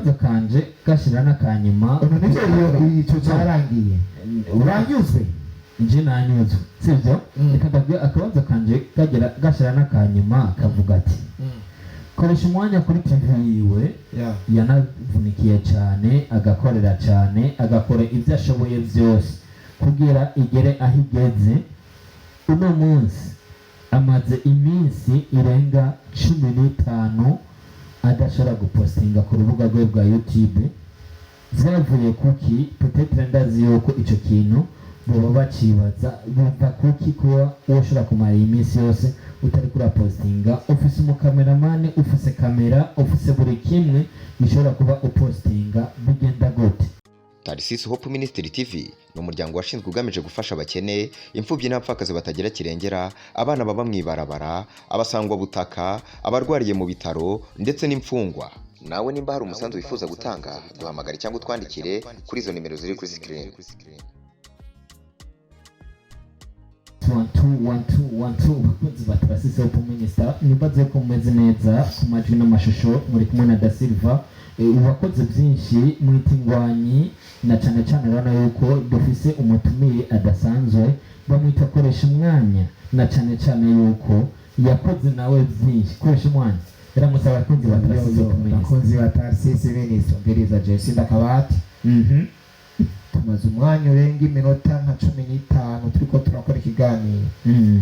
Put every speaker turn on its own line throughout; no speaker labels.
Akabazo kanje gashira n'akanyuma.
None nivyo, iyo ico cyarangiye, uranyuzwe?
Nje nanyuzwe, sibyo? Reka ndabwira akabazo kanje kagera gashira n'akanyuma, kavuga ati: koresha umwanya kuri TV yiwe yanavunikiye cyane, agakorera cyane, agakora ibyo ashoboye byose kugira igere aho igeze uno munsi. Amaze iminsi irenga 15 adashobora gupostinga ku rubuga rwe rwa YouTube. Vyavuye kuki? Peut-être ndazi yuko ico kintu boba bacibaza: bumva kuki kuba woshobora kumara iyi minsi yose utari kurapostinga, ufise umukameramani, ufise kamera, ufise buri kimwe gishobora kuba upostinga? Bigenda gute?
Tarisisi Hope Ministry TV ni umuryango washinzwe ugamije gufasha abakene, imfubyi n'abapfakazi batagira kirengera, abana baba mu ibarabara, abasangwabutaka, abarwariye mu bitaro ndetse n'imfungwa. Nawe nimba hari umusanzu wifuza gutanga, duhamagare cyangwa utwandikire kuri izo nimero ziri kuri screen.
One two one two one two. Bakunzi ba Tarasisi Hope Minister, nibaze ko mumeze neza. Ku majwi n'amashusho muri kumwe na Da Silva. Uwakoze byinshi mwita ingwanyi, na cyane cyane urabona yuko dufise umutumire adasanzwe, bamwita Koresha Umwanya, na cyane cyane yuko yakoze nawe byinshi. Koresha Umwanya, yaramutse abakunzi ba Tarasisi Hope Minister.
Bakunzi ba Tarsisi Minister, mbiriza Jesi ndakabati. Tumaze umwanya urenga iminota nka 15 turiko turakora ikiganiro,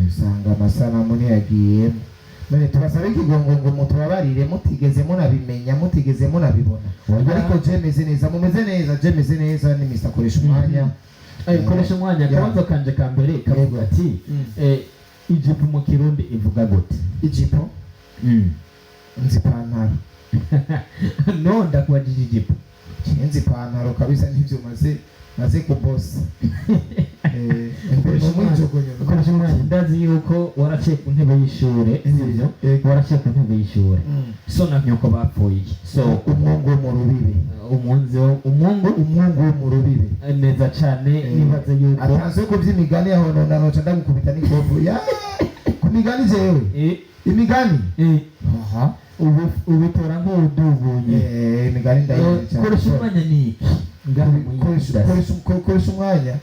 usanga amasanamu ntiyagiyemo. None tubasabe ikigongo ngo mutubabarire, mutigeze munabimenya, mutigeze munabibona.
Oya.
Ariko je meze neza, mumeze neza, je meze neza, ni Mr Koresha Umwanya.
Koresha Umwanya, akabazo kanje ka mbere kavuga ati: ijipo mu Kirundi ivuga gute?
Ijipo? Nzi ipantaro.
No, ndakubajije ijipo.
Nzi ipantaro kabisa, nivyo maze kubosa.
Koresha Umwanya. Koresha Umwanya, ndazi yuko waraciye ku ntebe y'ishure, sivyo?
Yego.
Waraciye ku ntebe y'ishure. So na nyoko bapfuye iki? So
Umwungu wo mu rubibe.
Umunzi umwungu.
Umwungu wo mu rubibe.
Neza cane. Nibaze yuko
Atanze ko by'imigani aho nona noca ndagukubita n'ikovu ya ku migani jewe. Imigani. Aha.
Ubitora nk'udubuye.
Imigani ndayizi cyane.
Koresha Umwanya ni iki ngaho muri industry?
Koresha Umwanya,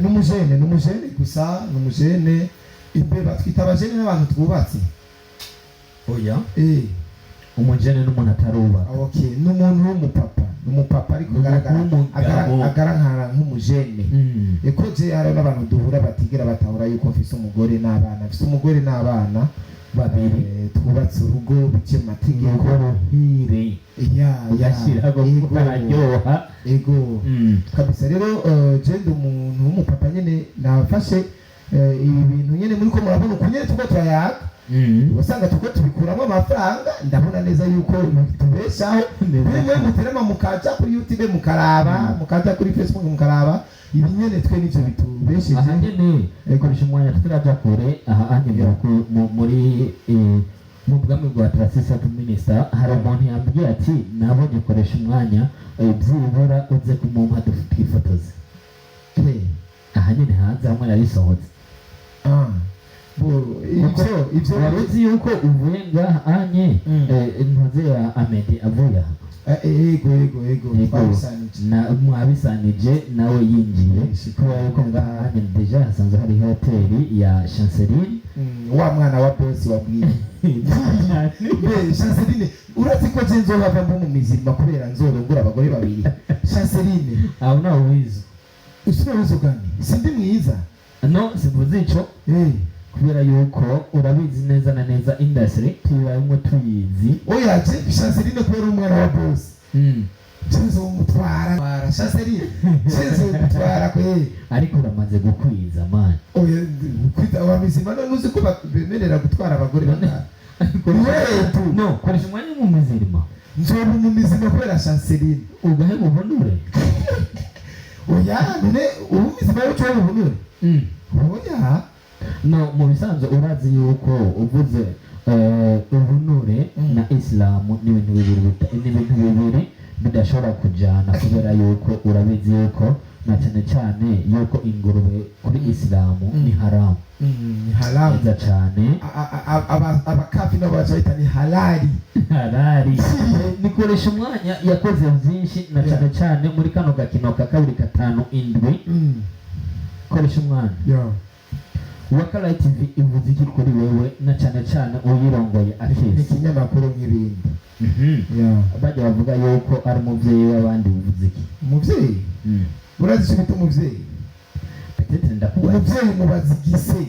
n'umujene, n'umujene gusa, n'umujene. Imbeba twita abajene n'abantu twubatse.
Oya. Umujene n'umuntu atarubaka.
Okay, n'umuntu w'umupapa, n'umupapa ariko
N'umuntu
agaragara
w'umugabo.
Agaragara nk'umujene. Eko je hari n'abantu duhura batigera batahura yuko mfise umugore n'abana, mfise umugore n'abana
babiri.
Twubatse urugo biciye mu mategeko.
Urugo ruhire.
Ya.
Ugashyiraho
Ego.
kararyoha.
Ego. Kabisa. Rero je ndi umuntu w'umupapa nyene, nafashe ibi bintu nyene muri ko murabona uku nyene turiko turayaga, usanga turiko tubikuramo amafaranga. Ndabona neza yuko tubeshaho bimwe muterema, mukaja kuri YouTube mukaraba, mukaja kuri Facebook mukaraba ibi nyene, twe nivyo bitubesheje.
Aha nyene, koresha Umwanya, tutaraja kure, aha anye muri mu bwami bwa Tarasisi Hope Minister hari umuntu yambwiye ati: "Nabonye Koresha Umwanya, byibura uze kumumpa twifotoze." Aha nyene hanze hamwe narisohotse.
Ah, bo ivyo
Wari uzi yuko uvuye ngaha anye ntuze ya Amedi avuye aha?
Ego.
Ego.
Twabisanije.
Na mwabisanije nawe yinjiye, kubera yuko ngaha anye déjà hasanzwe hari hoteli ya Chanceline.
Wa mwana wa bosi wabwiye mbe Chanceline, urazi ko je nzohava mba mu mizima kubera nzorongora abagore babiri, Chanceline?
Aho nawe wize.
Usinabizo gani? Sindi mwiza?
No, simvuze ico. Kubera yuko urabizi neza na neza, industry tuyibayemo, tuyizi.
Oya, je Chanceline kubera umwana wa bosi, je nzomutwara twara Chanceline, je nzomutwara kwe.
Ariko uramaze gukwiza, man.
Oya, kwita wa mizima none uzi ko bemerera gutwara abagore batanu wetu?
No, Koresha Umwanya mu mizirima.
Nzoba mu mizima kubera Chanceline.
Ugaheba ubunure.
Oya, none ubu mizima yo cyo ubunure? Oya.
No, mu bisanzwe urazi yuko uvuze ubunure na Isilamu ni ibintu bibiri ni ibintu bibiri bidashobora kujana, kubera yuko urabizi yuko Na cyane cyane yuko ingurube kuri Isilamu ni haramu.
Ni haramu.
Neza cyane.
Abakafi nabo baca bahita ni halali.
Harari nikoresha umwanya yakoze byinshi, na cyane cyane muri kano gakino ka 257. Koresha umwanya. Wakalight TV ivuze iki kuri wewe, na cyane cyane uyirongoye
Ni
Akesi?
ikinyamakuru nk'ibindi.
Bajya bavuga yuko ari umubyeyi w'abandi, bivuze iki?
Umuvyeyi, urazi icyo bita umuvyeyi?
Peut-être ndakubaza.
Umuvyeyi mubaza igise.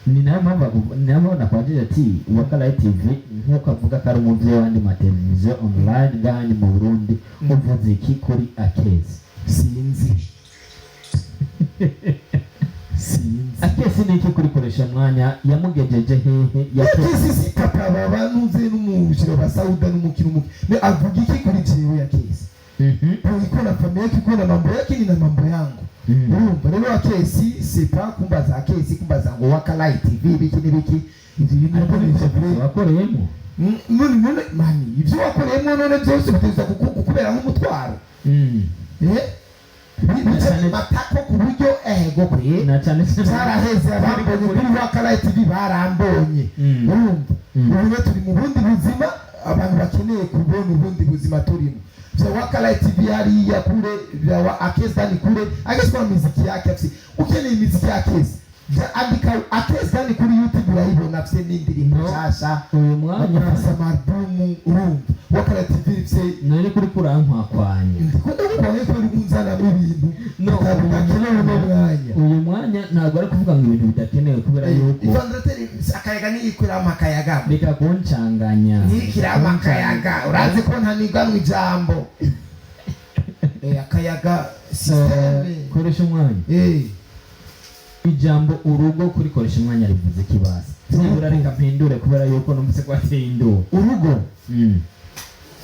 Ni nayo mpamvu nakwajije ati Wakalight TV, nk'uko avuga ko ari umubyeyi w'andi mateleviziyo online ngahandi mu Burundi, uvuze iki kuri Akesi?
Sinzi, sinzi.
Akesi ni iki kuri Koresha Umwanya? Yamugejeje hehe? Yakoze
Yakesi si papa babanuze n'umushiro basauda n'umukino umuki ne avuga iki kuri jewe? Yakesi iko na familia yake, iko na mambo yake, ni na mambo yangu. Urumva rero, Akesi c'est pas kumbaza Akesi, kumbaza ngo Wakalight TV biki n'ibiki, ivyo bintu
Ariko
nabyo
ni
ni
wakoreyemo.
None mani ivyo wakoreyemo none byose biteza kukubera nk'umutwaro. Bica matako ku buryo ego kwe
Na cyane cyane
byaraheze. Abambonye kuri Wakalight TV barambonye. Urumva, ubu rero turi mu bundi buzima, abantu bakeneye kubona ubundi buzima turimo. Vya Wakalight TV hariya kure, vya wa Akesi dani kure. Akesi kwa miziki yake afise, ukeneye imiziki ya Akesi, vya andika Akesi dani kuri YouTube urayibona, afise n'indirimbo
No.
nshasha.
Uyu mwanya
Afise amarubumu. Urumva, Wakalight TV ifise
nari kuri kurankwakwanya.
Ndiko ndakubonye ko uri kunzanamo ibintu
No,
bidakenewe uno mwanya.
Uyu mwanya ntabwo ari kuvuga ngo ibintu bidakenewe, kubera yuko
Ivandrateri akayaga niyikiramo akayaga.
Reka kuncanganya.
Niyikiramo akayaga, urazi ko ntaniganwa ijambo. Akayaga système.
Koresha umwanya. Ijambo urugo kuri Koresha Umwanya rivuze ikibasi? Nibura reka mpindure, kubera yuko numvise ko ateye indubu.
Urugo,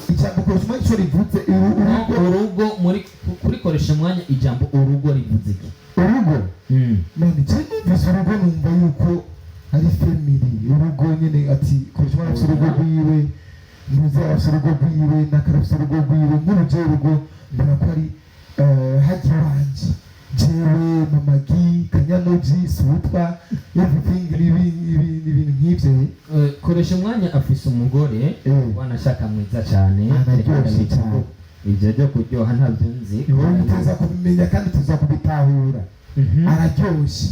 ijambo Koresha Umwanya ico rivuze, urugo?
Urugo muri kuri Koresha Umwanya, ijambo urugo rivuze iki?
Urugo, none je numvise urugo numva yuko ari family, urugo nyene, ati Koresha Umwanya afise urugo rwiwe, ntuzi arafise urugo rwiwe, nakarafise urugo rwiwe. Nk'ubu jewe urugo mbona ko ari hajya iwanje, jewe, Mamagi, Kanyamuji, Sutwa, everything, n'ibintu nk'ivyo.
Koresha Umwanya afise umugore wanashaka mwiza cyane.
Araryoshe cyane.
Ibyo byo kuryoha ntabyo nzi.
Wowe tuza kubimenya kandi tuza kubitahura. Araryoshe.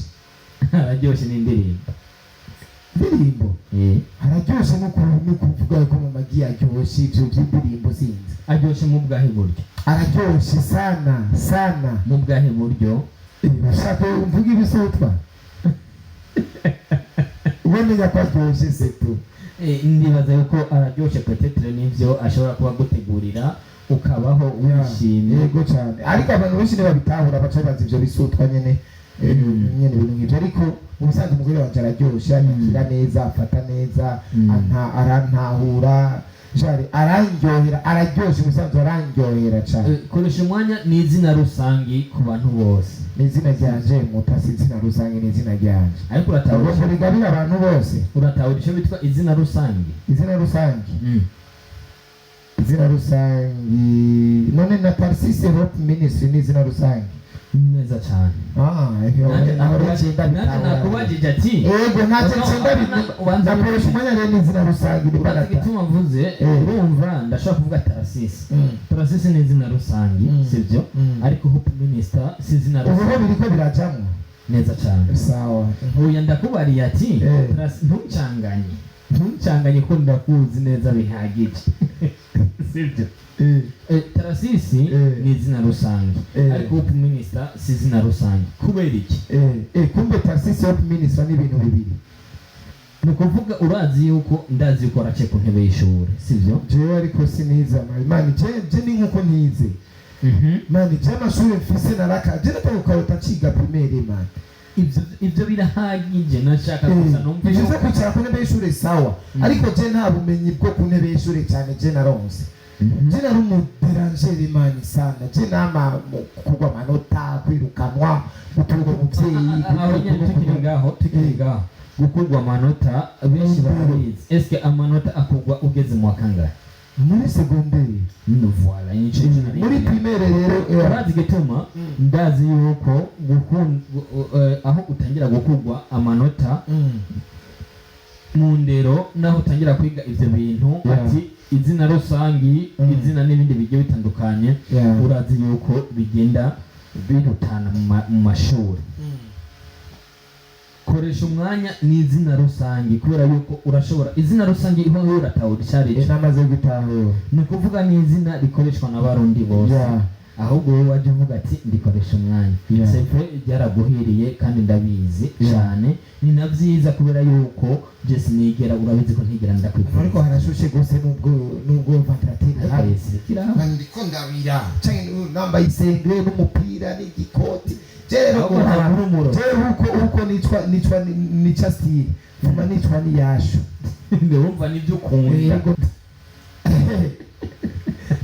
Araryoshe n'indirimbo.
Indirimbo? Araryoshe no kuvuga ko Mamagi aryoshye, ivyo by'indirimbo sinzi.
Aryoshye mu bwahe buryo?
Araryoshe sana sana.
Mu bwahe buryo?
Ushaka mvuga ibisutwa, ubonenya ko aryoshye setu.
Ndibaza yuko araryoshe, peut-être nivyo ashobora kuba agutegurira ukabaho wishimye.
Yego cyane, ariko abantu benshi ntibabitahura, baca bibaza ivyo bisutwa nyene. Nyene ibintu nk'ivyo, ariko mu busanzwe umugore wanje araryoshe, anyakira neza, afata neza, arantahura jare, arandyohera, araryoshe mu busanzwe, arandyohera cane.
Koresha Umwanya ni izina rusangi ku bantu bose.
Ni izina ryanje mutasi, izina rusange ni izina ryanje.
Ariko uratahura
Ugomba rigabira abantu bose.
Uratahura icyo bitwa izina rusangi?
Izina rusange? Izina rusange, none na Tarsisi Hope Ministry ni izina rusange?
Neza cyane.
Ah,
Nanjye
aho rero nshinda
nanjye
bitahura.
nakubajije ati
Ego, ntacyo
No,
nshinda
ubanza
nakoresha umwanya rero ni izina rusange ni
Urazi
barata.
igituma mvuze? Urumva, ndashobora kuvuga Tarasisi. Tarasisi ni izina rusangi, sibyo? Ariko Hope Minister si izina
Ubu ho
rusange.
biriko birajamwo.
Neza cyane.
Sawa.
Oya, ndakubariye ati ntuncanganye, ntuncanganye ko ndakuzi neza bihagije, sibyo? Tarasisi ni izina rusange, ariko Hope Minister si izina rusange. Kubera iki?
Kumbe Tarsisi Hope Ministry ni ibintu bibiri.
Ni ukuvuga urazi yuko ndazi yuko waraciye ku ntebe y'ishuri, sibyo?
Jewe ariko sinize mani, je ni nkuko ntize mani, je amashuri mfise naraka, je natanga ukarota nciga primaire mani.
Ibyo birahagije, nashaka gusa numve
Ivyo
yuko
vyo kwicara ku ntebe y'ishure sawa, ariko je nta bumenyi bwo ku ntebe y'ishure cyane je naronse. Je nari umu dérangeur mani sana, je nama mu kugwa amanota, kwirukanwa, guturuka umuvyeyi.
Aho nyine tukiri ngaho gukurwa amanota, benshi barabizi. Eske amanota akugwa ugeze mu wa kangahe?
Muri secondaire.
Voilà, nico nari.
Muri primaire rero
Urazi igituma? Ndazi yuko aho utangira gukugwa amanota mu ndero, naho utangira kwiga ivyo bintu, ati izina rusangi, izina n'ibindi bigiye bitandukanye, urazi yuko bigenda birutana mu mashuri. Koresha umwanya n'izina rusange, kubera yuko urashobora izina rusange iho uratahura icari.
Namaze gutahura.
Ni ukuvuga n'izina rikoreshwa n'Abarundi bose. Ahubwo wowe wajya uvuga ati ndikoresha umwanya. C'est vrai, byaraguhiriye kandi ndabizi cyane, ni na byiza, kubera yuko je sinigera, urabizi ko ntigera ndakwifuriza.
Ariko harashushe gose, nubwo ventilateur ihari.
Ariko
Ndiko ndabira canke nambaye isengere n'umupira n'igikoti. Je rero
Ahubwo nta murumuro.
Je uko nicwa nica style vuma nicwa niyashu.
Ndumva nibyo ukunda.
Yego,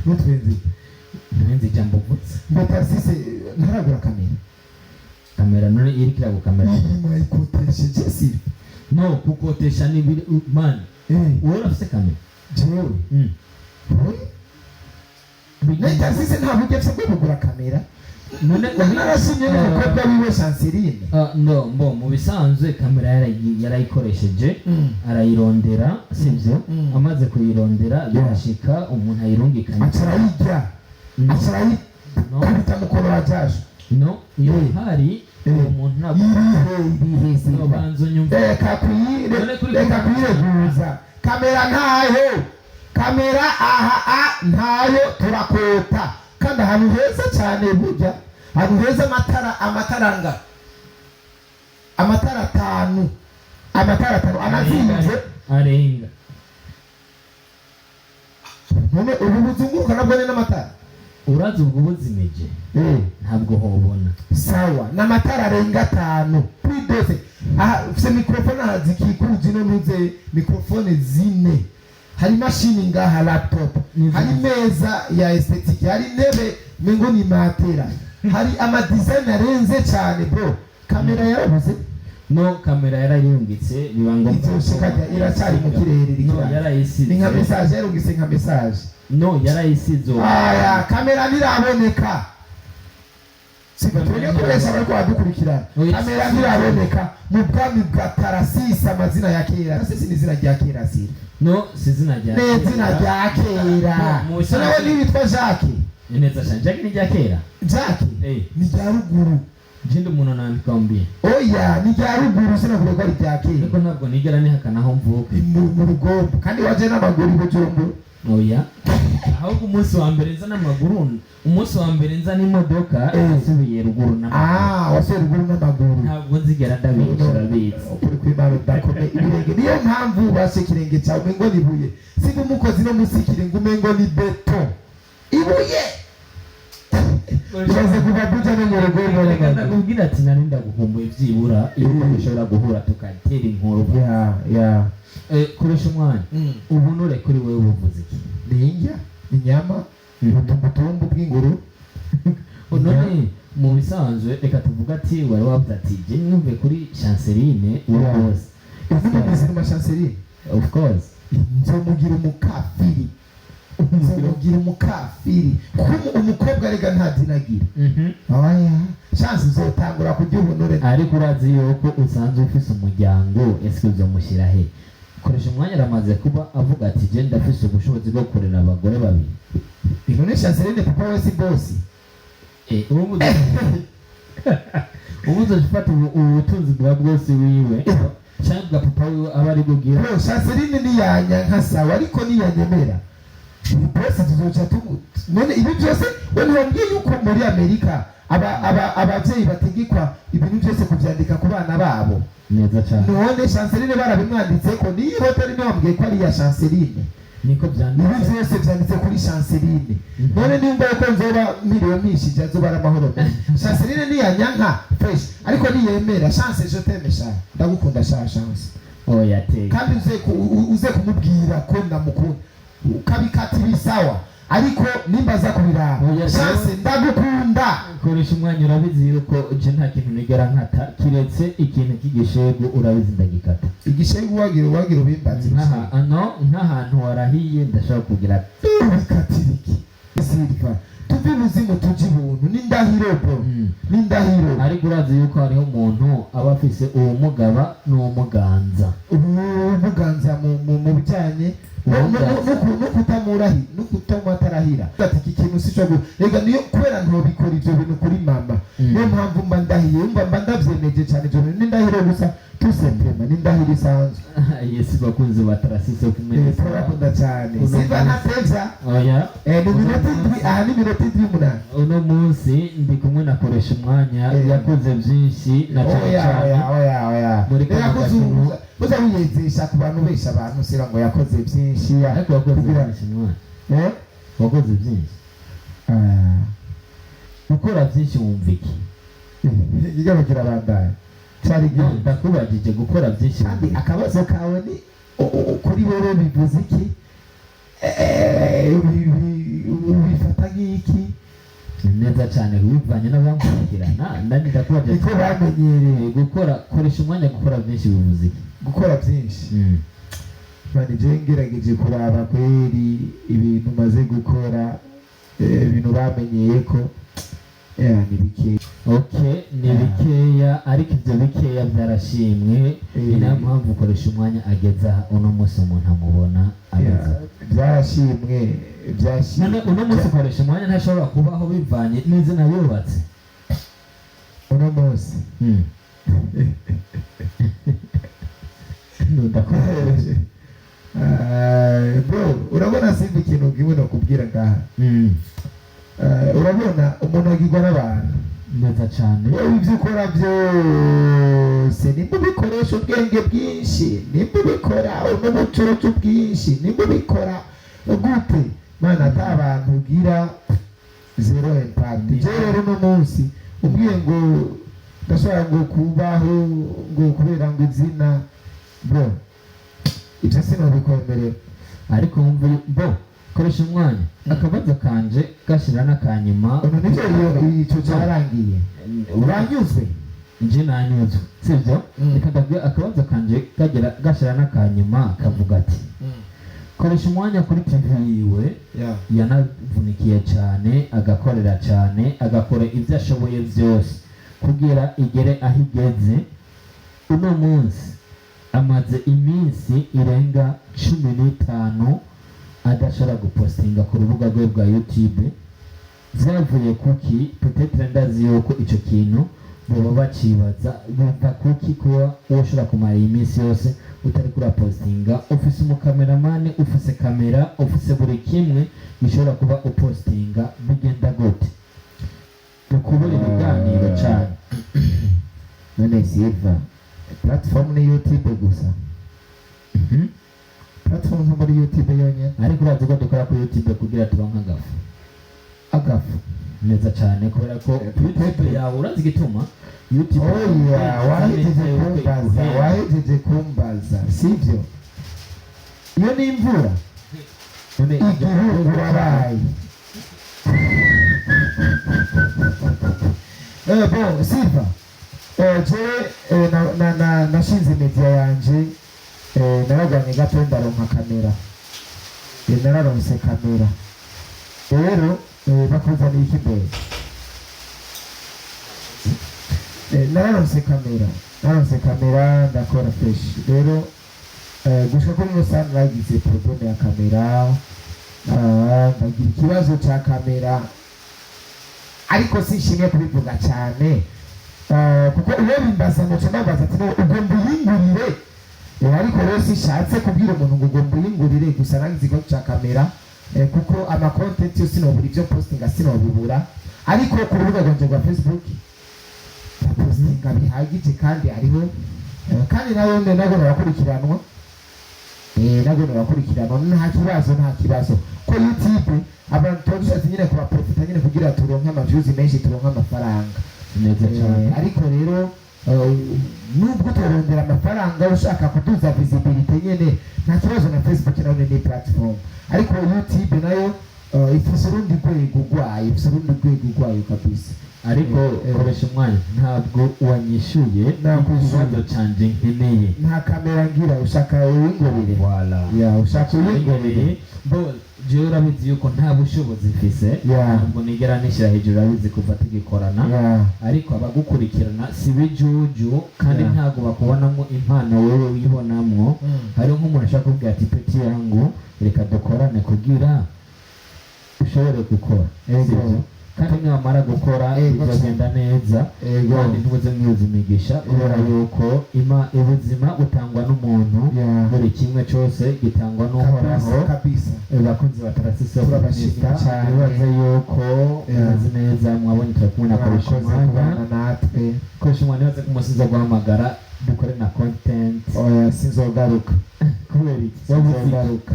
nutwenzi.
Ntenze ijambo uvutse.
Ngo Tarsise ntaragura kamera.
Kamera none iriko iragukamera?
Mwayikotesheje si?
No kukotesha ni biri man. Wowe urafise kamera?
Jewe? Oya. Ne Tarsise nta buryo afise bwo kugura kamera.
None
Narashimye n'umukobwa wiwe Chanceline.
Ah, no mbo mu bisanzwe kamera yarayikoresheje, arayirondera, sibyo? Amaze kuyirondera, birashika umuntu ayirungikanye.
Aca arayirya.
No.
Aca arayikubita mukoro jasho.
No, iyo hari uwo muntu ntabwo
Irihe, irihe?
No.
Silva.
Banza unyumve.
Reka kuyire.
None kuri
Reka kuyireguza kamera ntayo, kamera aha a ntayo, turakota kandi ahantu heza cyane, burya ahantu heza, amatara nga amatara atanu, amatara atanu anazinze.
Arenga.
None ubu buzunguruka nabwo ni n'amatara?
Urazi ubwo buzimije, ntabwo hobona.
Sawa, n'amatara arenga atanu kuri dose. Aha ufise microphone, aha zikikuje ino ntuze, microphone zine, hari imashini ngaha, laptop, hari meza ya esthétique, hari intebe mengo ni matera, hari ama design arenze cyane. Bro, kamera yarabuze.
No, kamera yarayungitse, biba ngombwa.
Izoshika iracyari mu kirere.
No.
Irikira.
Yarayisize.
Ni nka message yarungitse, nka message.
No, yarayisize uwo.
Aya kamera ntiraboneka. Sibyo, tureke kubesha bariko badukurikirana.
Oya.
Kamera ntiraboneka mu bwami bwa Tarasisi. Amazina ya kera, Tarasisi ni izina rya kera, sira.
No, si izina rya
Ni izina rya kera.
No, mu bisanzwe-
Nawe ntiwitwa Jacques?
Ni neza cyane, Jack ni rya kera.
Jacques.
Eh.
Ni rya ruguru.
Jindi umuntu nanikwambie.
Oya, ni rya ruguru, sinavuga ko ari rya kera.
Ariko ntabwo nigera nihakana aho mvuka.
Mu rugombo, kandi waje n'amaguru i Bujumbura.
Oya, ahubwo umunsi wa mbere nza n'amaguru, umunsi wa mbere nza n'imodoka, nasubiye ruguru n'amaguru.
Ah, wasuye ruguru n'amaguru.
Ntabwo nzigera ndabesha, urabizi.
Ukuri kw'Imana, udakomeye ibirenge, niyo mpamvu ubashe ikirenge cyawe umengo ni ibuye. Siga umukozi no munsi y'ikirenge umengo ni beto, ibuye. Ibaze kuva Buja no mu rugombo
Reka
n'amaguru.
ndakubwira ati nari ndagukumbuye, byibura iyo dushobora guhura tugatera inkuru.
Ya.
Koresha umwanya, ubunure kuri wewe buvuze iki?
Ni indya, inyama, ubutumbutumbu bw'inguru.
None mu bisanzwe reka tuvuge ati wari wavuze ati je numve kuri Chanceline uwo rwose.
Uvuga muzima Chanceline.
Of course.
Nzomugira umukafiri, nzomugira umukafiri, kuko umukobwa rega nta dini agira. Oya, Chance uzotangura kurya ubunure.
Ariko urazi yuko usanzwe ufise umuryango, ese uzomushyira he? Koresha umwanya aramaze kuba avuga ati je ndafise ubushobozi bwo kurera abagore babiri.
None Chanceline papa we si boss?
Ubu uzofata ubutunzi bwa bwose wiwe cyangwa bwa papa wiwe aba ari bwo.
Bro, Chanceline niyanya nka sawa, ariko niyanyemera uyu boss tuzoca tumu. None ibi byose we ntiwambwiye yuko muri Amerika aba abavyeyi bategekwa ibintu byose kuvyandika ku bana babo?
Neza cyane.
None Chanceline barabimwanditseko, niyo hoteli ntiwambwiye ko ari iya Chanceline?
Niko
Ibi
byanditse.
byose byanditse kuri Chanceline. None nimba yuko nzoba miliyoni mishije, azoba ari amahoro menshi. Chanceline niyanyanka fresh, ariko niyemera, Chance, je t'aime sha, ndagukunda sha Chance.
Oya, teka.
Kandi uze kumubwira ko ndamukunda, ukabikata ibisawa. Ariko nimba aza kubiraba,
Oya,
Chance, ndagukunda.
Koresha umwanya, urabizi yuko je nta kintu nigera nkata kiretse ikintu cy'igishegu, urabizi ndagikata.
Igishegu wagira ubimbaze.
Ano nk'ahantu warahiye ndashobora kugira.
Bikatiriki Silva, tuve ibuzimu tuje ibuntu, n'indahiro bro, n'indahiro.
Ariko urazi yuko hariho umuntu aba afise uwumugaba n'uwumuganza.
Umuganza mu bijyanye no kutamurahi no kutamuatarahira, ati iki kintu sico. Rega niyo kubera ntobikora ibyo bintu kuri mama. Niyo mpamvu mba ndahiye, mba ndavyemeje cyane ibyo bintu, n'indahiro gusa tusempema, n'indahiro isanzwe.
Yes, bakunzi ba Tarasisi of Ministry.
Turabakunda cyane.
Uno
Silva
munsi.
ntatevya.
Oya.
Ni minota 7 aha, ni minota 7, 8.
Uno munsi ndi kumwe na Koresha umwanya. Yakoze byinshi na cyane
Oya.
cyane
Oya, oya, oya.
muri
Reka
kano gakino.
Kuza wiyezesha ku bantu, besha abantu sira ngo yakoze byinshi ya.
Ariko wakoze byinshi mwana.
Eh?
Wakoze byinshi.
Ah.
Gukora byinshi wumva iki?
Igabo kirabandanya cyari
No,
igihe.
ndakubajije, gukora byinshi
Kandi
wumva iki?
akabazo kawe ni kuri wewe bivuze iki? Ubifata nk'iki?
Neza cyane, bivanye n'abankurikirana ndani ndakubajije.
Niko bamenyereye.
Gukora, koresha umwanya, gukora byinshi bivuze iki?
Gukora byinshi, mani, je ngerageje kuraba kweri ibintu maze gukora, ibintu bamenyeye ko ni bike.
Okay, ni bikeya, ariko ibyo bikeya byarashimwe. Ni nayo mpamvu ukoresha umwanya ageza aha uno munsi umuntu amubona ameze.
Byarashimwe, byashimwe.
None uno munsi ukoresha umwanya ntashobora kubaho bivanye n'izina yubatse?
Uno munsi?
Ndakubajije.
Bro, urabona simba ikintu kimwe nokubwira ngaha. Urabona umuntu agirwa n'abantu.
Neza cyane.
Wowe ibyo ukora byose, nimba ubikoresha ubwenge bwinshi, nimba ubikora n'ubucurucu bwinshi, nimba ubikora gute, mana, ata abantu ugira, zero impact. Je rero uno munsi ubwiye ngo ndashobora ngo kubaho ngo kubera ngo izina, bro, ibyo sinabikwemerera.
Ariko wumva bo koresha umwanya, akabazo kanje gashira n'akanyuma.
Ubu nibyo, iyo icyo cyarangiye, uranyuzwe?
Nje nanyuzwe, sibyo? Reka ndabwira akabazo kanje kagera gashira n'akanyuma kavuga ati koresha umwanya kuri TV yiwe yanavunikiye cyane, agakorera cyane, agakora ibyo ashoboye byose kugira igere aho igeze uno munsi. Amaze iminsi irenga 15 adashobora gupostinga ku rubuga rwe rwa YouTube. Byavuye kuki? Peut-être ndazi yuko icyo kintu baba bacibaza, bumva kuki kuba woshobora kumara iyi minsi yose utari kurapostinga, ufise umukameramani, ufise kamera, ufise buri kimwe gishobora kuba upostinga. Bigenda gute ukubura ibiganiro cyane?
None Silva, platform ni YouTube gusa? Platform nko muri YouTube yonyine?
Ariko urazi ko dukora kuri YouTube kugira turonke agafu.
Agafu?
Neza cyane, kubera ko YouTube yawe, urazi igituma YouTube
Oya, wahejeje kumbaza, wahejeje kumbaza, sibyo? Iyo ni imvura.
None
igihugu wabaye. Bon, Silva, je nashinze media yanje, naragwanye gato ndaronka kamera. Nararonse kamera rero, bakuzaniye iki mbere? Nararonse kamera, nararonse kamera, ndakora fresh rero. Gushika kuri ino saha nagize problème ya kamera. Ndagira ikibazo ca kamera, ariko sinshimye kubivuga cyane. Kuko iyo bimbaza muco ndabaza ati: "No, ugomba uyingurire." Ariko rero sinshatse kubwira umuntu ngo ugomba uyingurire. Gusa nagize ikibazo ca kamera, kuko ama content yo sinobura, ibyo postinga sinobibura, ariko ku rubuga rwanje rwa Facebook ndapostinga bihagije kandi hariho, kandi nayo nago narakurikiranwa, nago narakurikiranwa, nta kibazo, nta kibazo. Ko YouTube abantu tuba dushatse nyine kubaprofita nyine kugira turonke ama views menshi, turonke amafaranga.
Neza cyane.
Ariko rero, nubwo turondera amafaranga, ushaka kuduza visibility nyene, nta kibazo. Na Facebook nayo ni platform, ariko YouTube nayo Ifise urundi rwego rwayo, ifise urundi rwego rwayo kabisa.
Ariko koresha umwanya, ntabwo wanyishuye
Nakwishuye.
ikibazo canje nkeneye.
Nta kamera ngira, ushaka uwingobere?
Voilà.
Ya, ushaka uwingobere?
Bo jewe urabizi yuko nta bushobozi mfise, ntabwo nigera nishyira hejuru, urabizi kuva tugikorana, ariko abagukurikirana si bijuju kandi ntabwo bakubonamo impano wewe wibonamwo. Hariho nk'umuntu ashaka kubwira ati: "Petit yangu, reka dukorane kugira ushobore gukora." Sibyo? Kandi niwamara gukora bizagenda neza, kandi ntubuze mwibuza imigisha, kubera yuko ima ubuzima butangwa n'umuntu, buri kimwe cyose gitangwa n'Uhoraho.
Kabisa.
Bakunzi ba Tarasisi,
Turabashimira cyane.
bibaze yuko mumeze neza. Mwabonye turi kumwe na Koresha
Mwakoze
Umwanya.
kubana natwe.
Koresha Umwanya, nibaze ko umusiza guhamagara dukore na content.
Oya, sinzogaruka.
Kubera iki? Wabuze iki?
Sinzogaruka.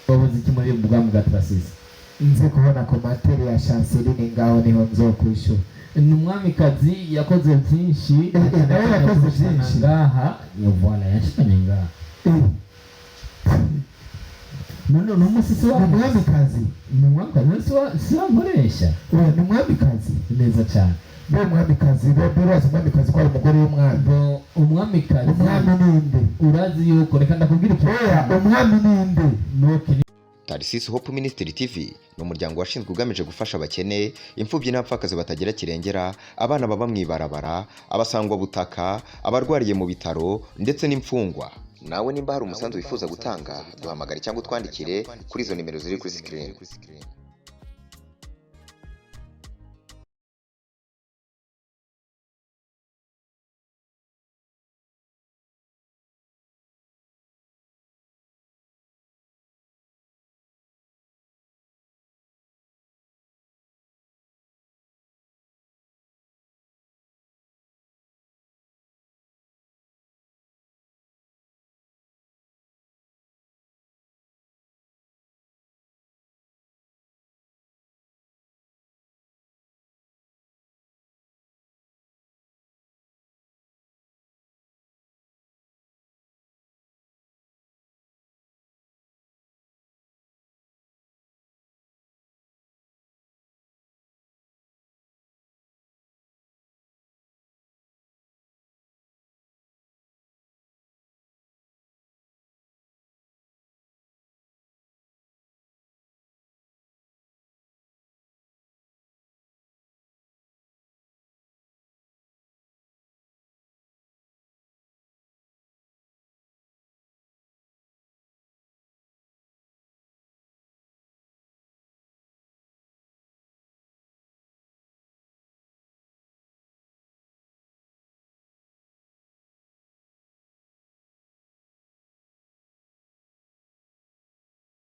Wabuze iki muri bwa bwa Tarasisi?
Nze kubona commentaire ya Chanceline ngaho niho nzokwishura.
Ni umwamikazi, yakoze byinshi.
Nawe yakoze byinshi.
Ngaha voilà, yashikanye ngaha. None uno munsi si
Ni
wa
umwamikazi.
Ni umwamikazi, none si wa nkoresha?
Oya, ni umwamikazi.
Neza cyane.
Bo umwamikazi, bo birazi umwamikazi ko ari umugore w'umwami.
Bo umwamikazi.
Umwami ninde?
Urazi yuko, reka ndakubwira ikintu.
Oya, umwami ninde?
Nuko
Tarisisi Hope Ministry TV ni umuryango washinzwe ugamije gufasha abakene, imfubyi n'abapfakazi batagira kirengera, abana baba mu ibarabara, abasangwabutaka, abarwariye mu bitaro ndetse n'imfungwa. Nawe nimba hari umusanzu wifuza gutanga, duhamagare cyangwa utwandikire kuri izo nimero ziri kuri screen.